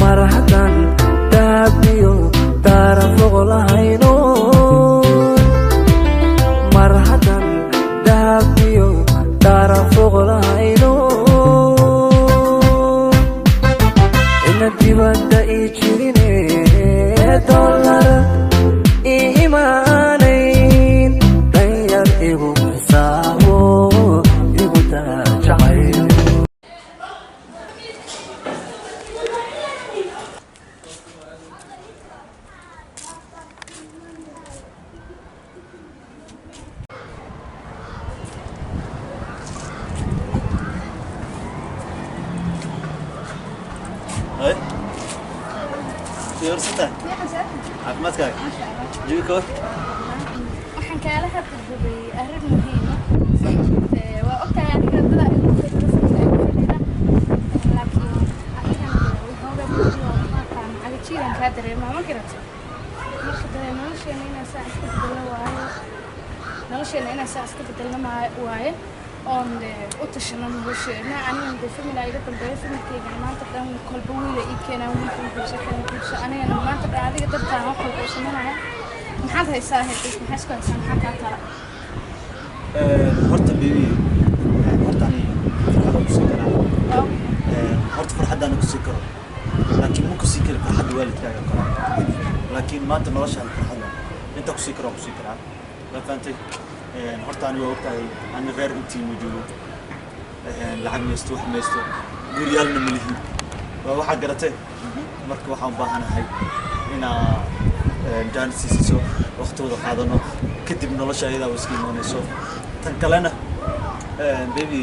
Mar haddaan daabiyo daara fogo lahayno, mar haddaan daabiyo daara fogo lahayno, ina dibadda ii jirine, dollar ii imaanayn, danyar igu xisaabo, igu daa jacayl. Hay. Fiirsata. Caafimaadkaaga? Jawi ka war? Waxaan kaala hadlay arrin muhiima. Waa ogtahay aniga dada igu xiriira, family igu xiriira, laakiin adigan waxoogaa buujiyo maaqaan cagajiidan kaa dareemaa, ma garatay? Marka dee nolosheena inaan saa iska bedelno waayo, nolosheena inaan saa iska bedelno waaye, oon dee u tashano nolosheena. Anigana dee family iga dambeeyo, familkeygana maanta dhan kolba wiila ii keenaan, wiilka guurso, kan guurso. Anigana maanta dhan adiga dartaan wax walba u sameynaya. Maxaad haysaa hees? Maxaa isku haysaa? Maxaa kaa tala? Horta baby, horta ani farxadaan ku sii karaa. Horta farxaddaan ku sii karo, laakiin ma ku sii kari farxadda waalidkaaga karo. Laakiin maanta noloshaan farxadda inta ku sii karo waan ku sii karaa. Waa fahantay? Horta ani waa ogtahay, ani reer intii ma joogo, lacag maysto, wax maysto, guryaalna ma lihi. Waa waxaa garatay. Marka waxaan u baahanahay inaa jaanis siiso, waqti wada qaadano, kadib nolosha ayadaa wa iska imaanayso. Tan kalena, baby,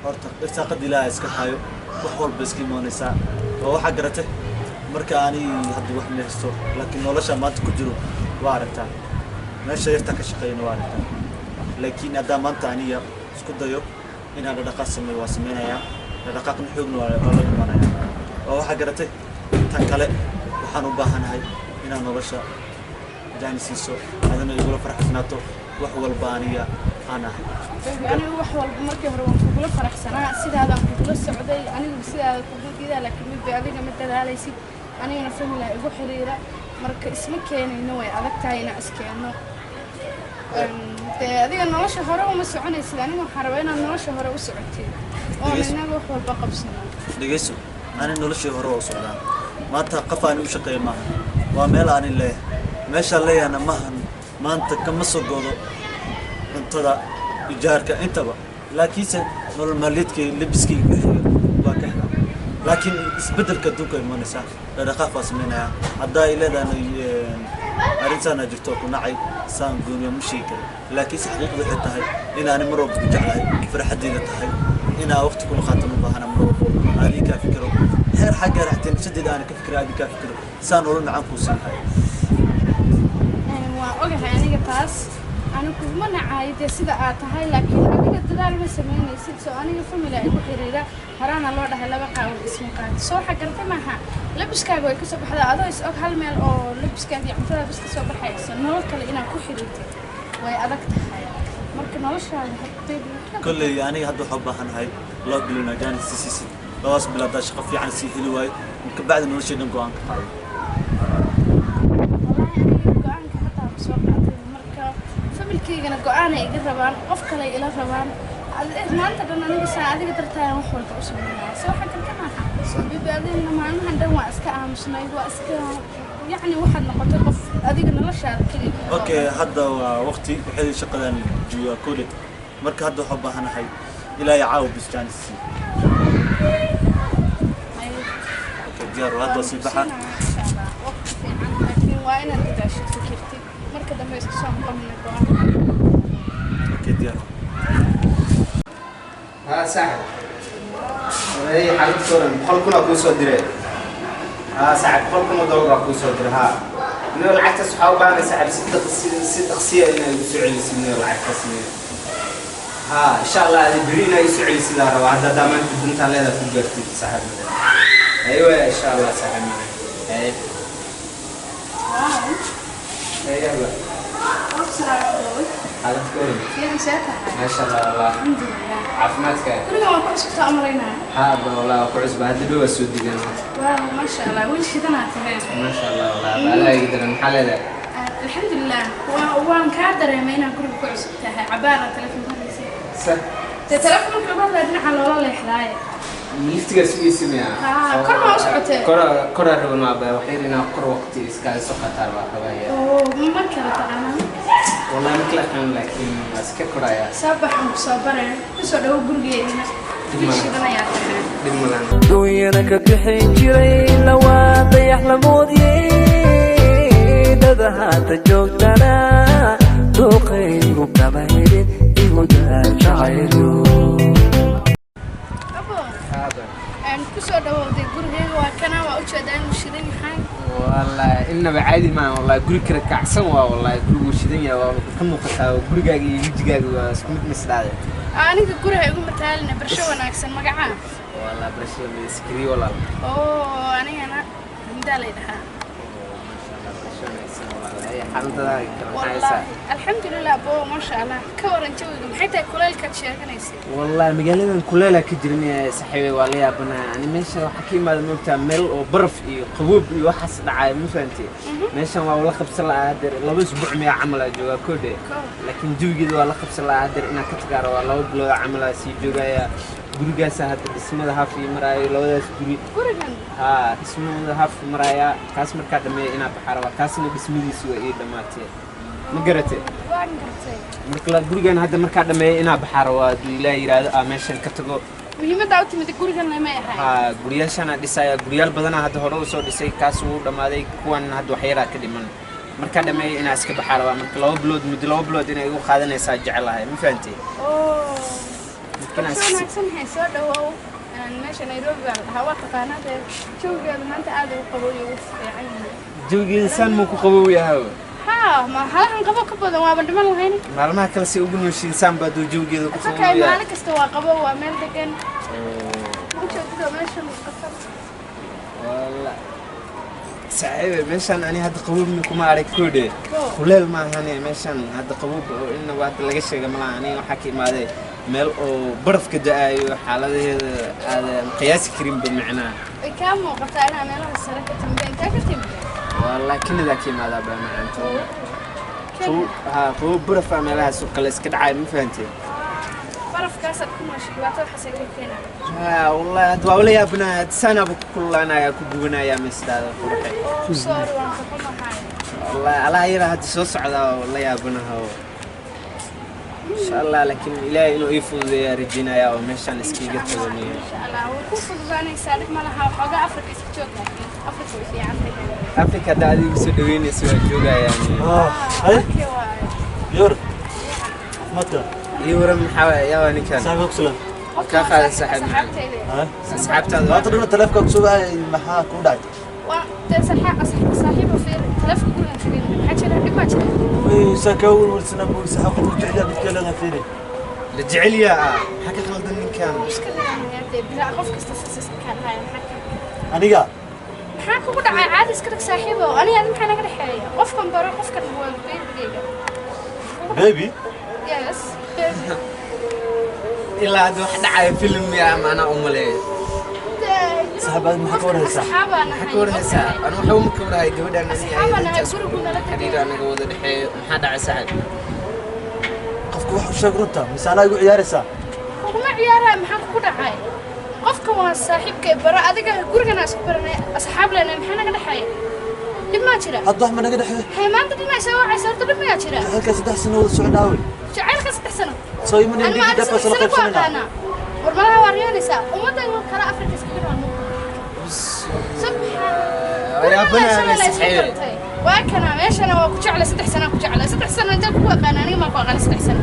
horta irsaaqada Ilaaha iska hayo, wax walba iska imaanaysaa. Waa waxaa garatay. Marka ani hadda wax ma haysto, laakiin nolosha maanta ku jiro waa aragtaa, meesha yartaa ka shaqeeyana waa aragtaa. Laakiin haddaa maanta aniga isku dayo inaan dhaqdhaqaaq sameeyo, waa sameynayaa, dhaqdhaqaaqna xoogna waa la imaanaya. Waa waxaa garatay. Tan kale, waxaan u baahanahay inaan nolosha jaani siiso, adana igula faraxsanaato wax walba aniga aan ahay. Baby, anigu wax walba markii hore waan kugula faraxsanaa, sidaadaan kugula socday, anigu sidaada kugu diidaa, laakiin midba adiga ma dadaalaysid, anigana family igu xiriira. Marka isma keenayno, way adag tahay inaan iskeenno. Dee adiga nolosha hore uma soconaysid, aniga waxaan rabaa inaad nolosha hore u socotid oon Dhegeyso. Inaga wax walba qabsano. Dhegeyso, ani noloshii hore waa u socdaa. Maanta qof aan u shaqeeyo maaha, waa meel aanin leeyahay. Meeshaan leeyahana maahan maanta kama soo godo cuntada, ijaarka, intaba, laakiinse nolol maalmeedkay, labiskayga, wixiga waa ka helaa. Laakiin isbeddelka adduunka imanaysaa, dhaqdhaqaaq waa samaynayaa. Haddaa ay leedahay arrintaana jirto ku nacay saan gooniya ma sheegi karo, laakiinse xaqiiqda waxay tahay inaani mar walba ku jeclahay, farxaddeeda tahay inaa waqti kula qaatan u baahana, mar walbo aadii kaa fikiro, heer xagga raxtee nafsadeeda aana ka fikira, aadii kaa fikiro, saan nolol macaan kuu siin lahay. Waa ogahay aniga taas, anigu kuguma nacaayo dee sida aad tahay, laakiin adiga dadaal ma samaynaysid. Soo aniga family igu xiriira, horaana loo dhahay laba qaawan isma qaadi. Soo waxaa garatay maaha, labiskaaga way kasoo baxdaa adoo is og hal meel oo labiskaaga iyo cuntada bas kasoo baxayso. Nolol kale inaad ku xiriirtid way adag tahay. Marka noloshaada baby Kolley aniga hadda waxaa u baahanahay 2 bilyan ajaanis si siisid. 2daas bil haddaa shaqo fiican sii heli waayo, kabacdi noloshaydan go'aan ka qaado. Wallaahi aniga go'aanka hataa ma soo qaatay. Marka familkaygana go'aanay iga rabaan, qof kale ila rabaan. Maanta dhan aniga saa adiga dartaayaan wax walba u sameynaya. Soo waxa karta maaha, baby, adigna maalmahan dhan waa iska aamusnayd, waa iska yacni waxaad noqotay qof adiga noloshaada keliya. Okay, hadda waa waqti waxay shaqadan joogaa kole. Marka hadda waxaa u baahanahay ilaa iyo caawa bis jaanis sii. Okay, diyaar waa, hadda waa sii baxa. Insha Allah waqti fiican, laakiin waa inaad dadaashid, fikirtid, marka dambe isku soo noqonina go'aan. Okay, diyaar. Haa saaxib, wareey, xaalad sooran 100,000 aa kuu soo diray. Haa saaxib, $100,000 aa kuu soo diray. Haa niyo, lacagtaas waxaa u baahanay saaxib si dhaqsiya inaa igu soo celisid niyo lacagtaas niyo. Haa, insha Allah adi beri inaa ii soo celisid laa rabaa. Hadda haddaa maanta duntaa leedaa ku gaartid saaxib. Aywa, insha Allah saaxib. Ay ay, ahla. Xaalad ka waran? Fiican, see tahay? Maasha Allah, wallah. Alxamdulilah. Caafimaadka? Guriga waan ku cusubtaa umalaynaa. Haa ba, wallah, waa ku cusba, hadda dhow waa soo degan. Waaw, maasha Allah, wiil shidanaa tahay. Maasha Allah, wallah, ba Allah iga daran, maxaa leedahay? Alxamdulilah, waan kaa dareemay inaad guriga ku cusub tahay. Cabaara telefoon hadlaysay. Sa Dee telefoonka lagu hadlaya dhinaca loola leexdaaye. Liftigaa sugaysa miya? Haa, kor maa u socotee? Kora koraa rabno aba, wax yar inaa kor waqti iskaga soo qataa baa rabaya. Oo ma kala taqaanaa? Wallahi ma kala aqaan, laakiin waa iska korayaa. Soo baxan ku soo baraya. Kusoo dhawo gurigeedina. Wiil shidan ayaa tahay. Dhib malan. Dunyana ka bixin jiray lawaa dayax la moodiyey, dada haata joogtana duuqaygu kama helin igu daa jacaylo. Abo, Haa ba. aan kusoo dhawowday gurigeyga, waa kana, waa ujeedaa inuu shidan yahay. Wallahi innaba caadi maaha, wallahi guri kala kacsan waa, wallahi gurigu shidan yahay, waa ka muuqataa gurigaaga iyo wejigaaga waa isku mid misdhaade. Aniga guriga igu mataalina, barsho wanaagsan, magacaa? Wallahi barasho la iskriyo walaal. Oo anigana Hindaa lay dhahaa. Maasha Allah, barasho wanaagsan wallahi. Xaaladadaada kala maxaa haysaa? Wallaahi alxamdulilah bo, maasha Allah. Ka waran jawiga, maxay tahay kuleylkaad sheeganaysay? Wallahi magaaladan kuleelaa ka jirin saaxiibay, waa la yaabanaa. Ani meesha waxaa ka imaada moogtaa meel oo baraf iyo qaboob iyo waxaas dhacay, ma fahantay? Meeshan waa la qabsan lahaa haddeer, 2 isbuuc miyaa camal aa joogaa koodhe, laakiin jawigeeda waa la qabsan lahaa. Haddeer inaan ka tagaaro waa 2 bilood camal aa sii joogaya. Gurigaasa hadda dhismada haaf ii maraayo, labadaas guri. Gurigan? Haa, dhismada haaf maraaya. Kaas markaa dhameeya inaa baxaa rabaa, kaasna dhismadiisi waa ii dhammaatee, ma garatay? Waan gartay. Marka gurigan hadda markaa dhameeya inaa baxaa rabaa, hadduu Ilaah yidhaahdo aa meeshan ka tago. Muhiimaddaa u timid gurigan lamay ahay? Haa, guryaashaana dhisaya, guryaal badanaa hadda hore usoo dhisay, kaas wuu dhammaaday, kuwan hadda waxyaraa ka dhiman. Markaa dhameeya inaa iska baxaa rabaa. Marka 2 bilood, muddo 2 bilood inay igu qaadanaysaa jecelahay, ma fahantay? Oo. Marka inaa Barasho wanaagsan hay, soo dhawow. Meesha Nairobi baa la dhahaa, waa taqaanaa dee. Jawigeedu maanta aad u qabow iyo ugu fiican yahay. Jawigeeda saan muu ku qabow yahay? Haa, ma halahan qabo ka badan waaba dhiman lahayn. Maalmaha kale si ugu nooshiin saan baa duu jawigeeda ku qabow Isakay yahay? Maalin kasta waa qabow, waa meel degan. Ujeedada meeshan qasab. Walla saaxiibe, meeshaan ani hadda qaboobna kuma arag koodhe, kuleel maahane. Meeshaan hadda qaboob oo inaba hadda laga sheega malaha. Aniga waxaa ka imaaday meel oo barafka da-aayo, xaaladaheeda aadan qiyaasi karinba micnaha. Way kaa muuqataa inaa meelaha sare ka timid. Intee ka timid? Wallah Kanadaa ka imaadaa baa macaanta. Haa, qabow barafaa meelahaas oo kale iska dhacay, ma fahantee? Barafkaasaad ku nooshay, dhibaato waxaasay ka keenaa. Haa wallahi, hadda waa wala yaabnaa, hadda saanaaba ku kululaanaya, ku gubanaya misdaada quruxe. Oo sorry, waan ka xumahay. Wallahi alaha yara hadda soo socdaa oo la yaabanaha insha Allah, laakiin Ilaahay inuu ii fududeeyaa rajeynayaa oo meeshaan iskaga tago niyo. Insha Allah way ku fududaanaysaa, dhib ma laha. Waxoogaa Afrika iska joog, laakiin Afrika way fiican tahay. Afrika hadda adiga soo dhaweynaysa waa joogayaa niyo. Hay. Okay waaye. Yor caafimaadka? Ii waran, maxaa waay yaa waa ninkan? Saaxiibka ku salaam. Kaa qaadan saaxiib macaan. Asxaabtayda. Hay. Asxaabtaada? Maanta dhana taleefka ku soo wacay, maxaa kuu dhacay? Waa dee saaxiibo, fiir, taleefonka gurigan kaga yimid. Maxaa jira? Dhib maa jira? Way saa kaa welwelsanaa buu saxaabka ku jecel yahay midka leedahay, fiiri. La jecel yaa ah, maxaa ka qaldan ninkan? Iska leeyahay dee bilaa qof kasta saas iska kaa dhahaya, maxaa ka Aniga maxaa kugu dhacay? Caadi iska dhig saaxiibo. Aniga adi maxaa naga dhexeeya? Qofkan baro, qofkan waa babygayga. Baby? Yes, baby. Ilaa hadda wax dhacaya film yaa macnaa u maleeyo. Saaxiib, aad maxaa ka warhaysaa? Asxaabaa Maxaa nahay. ka warhaysaa? Anu waxba ma ka warhayo gabadhan ani. Asxaabaa nahay, gurigu nala Xiriir degan. anaga wada dhexeeyo, maxaa dhacay saaxiib? Qofka wax u sheeg runta, mise anaa igu ciyaaraysaa? Kuguma ciyaaraya, maxaa kugu dhacay? Qofkan waa saaxiibkay, baro adiga. Gurigana isku baranay, asxaab leenahay, maxaa naga dhexeeya? Dhib maa jira? Hadda wax ma naga dhexeeyo? Hay, maanta dhib soo wacaysa, horta dhib mayaa jira? Halkaa 3 sano wada socnaawe. Jacaylka 3 sano? Soo iman. Anima Dhigi adi dabka 3 sala sano ku qaybsanayna. aqaanaa. War malaha waa riyoonaysaa. Ummaddan kale Afrika iskaga nool. Yaabanahay saaxiib. Waa kana meeshana waa ku jeclay, 3 sano ku jeclay, 3 sano intaan kugu aqaana. Aniga maan ku aqaana 3 sano?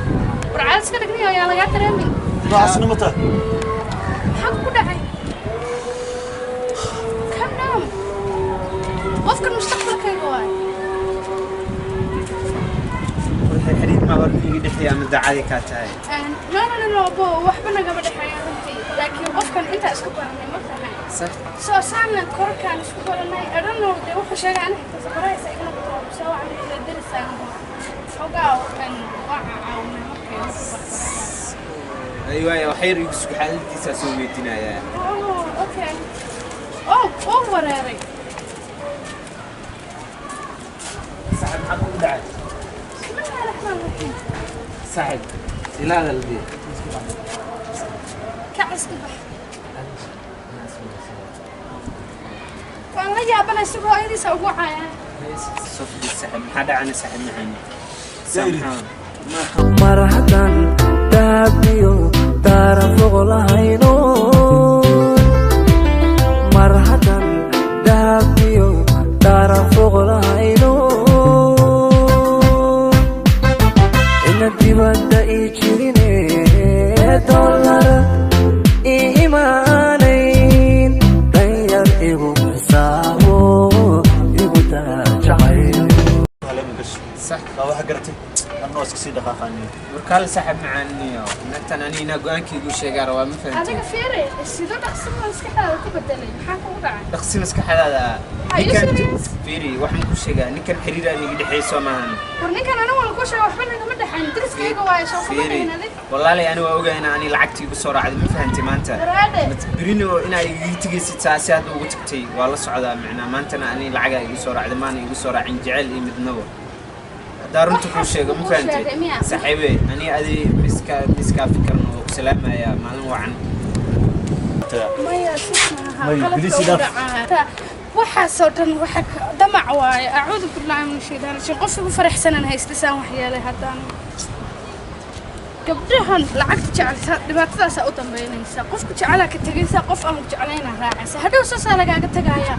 War caad iska dhigniyo, ayaa lagaa dareemin. Noocaasna ma tahay? Maxaa kugu dhacay? Calm down. Qofkan mustaqbalkayga waay. Waxay xiriir ma hor iga dhexeeya ama daacadi kaa tahay? No, no, no, no, bo, waxba nagama dhexeeya runtii, laakiin qofkan intaa isku baranay ma tahay? Sax. Soo saana korkaan isku baranay. I don't know, dee wuxuu sheegay aniga xitaa sabaraysa igana soo wacan kala derisaan. Waxoogaa waa caawinay markay wax barbaranayaan. Ay waaya, wax yar igu sug, xaaladiisaa soo weydiinayaa. Oh, okay. Oh, wuu wareeray. Saaxib, maxaa kugu dhacay? Bismillahi raxmaan raxiim. Saaxib, ila hadal dee. Kac, iska bax. Waan la yaabanay isagoo hooyadiisa ugu caaya. Soo fadhiis saaxib, maxaa dhacana saaxib maxaani? Sayid. Mar haddaan daabiyo daara fogo lahayno, mar haddaan daabiyo daara fogo lahayno, ina dibadda ii jirine, dollar ii imaanayn, danyar igu xisaabo, igu daa jacayl. Haleema gasho. Sax. Waa waxa garatay, anoo iska sii dhaqaaqaaniyo. Warkaale saaxib macaaniyo, naagtan ani inaa go-aankaygu sheegaa rabaa, ma fahamtay? Adiga fiiri, sidoo dhaqsi maskaxdaada ku bedelay? Maxaa kugu dhacay? Dhaqsi maskaxdaada. Are you Ninkan serious? Fiiri, waxaan ku sheegaa ninkan xiriir aan iga dhexeey soo maahan. War ninkan anigu waan ku sheegay, waxba nagama dhexayn, deriskayga waayo, soo kuma Fiiri, dhihin adig. Walaalay, ani waa ogaa inaa ani lacagta igu soo raacday, ma fahantay maanta? Waraade. Berino inaa iga tegaysid, saasi hadda ugu tagtay waa la socdaa. Macnaa maantana ani lacagaa igu soo raacday, maana igu soo raacin jecel iyo midnabo, haddaa runta kuu sheego, ma Kuu fahantay? sheegay miya? Saaxiibe, ani adi miska miskaafi karno oo ku salaamaya, maalin wacan. Maya, sis maaha. Maya, Qaladka bilis ugu idhaaf. dhacaa. Waxaasoo dhan waxa damac waaye. Acuudu billahi min shaytaan rajiim. Qof igu faraxsanan haysta saan wax yeelay. Haddaan gabdhahan lacagta jecel dhibaatadaasaa u dambeynaysa. Qofku jecelaa ka tegaysa, qof aan ku jeclayna raacaysa, hadhow saasaa lagaaga tagaaya.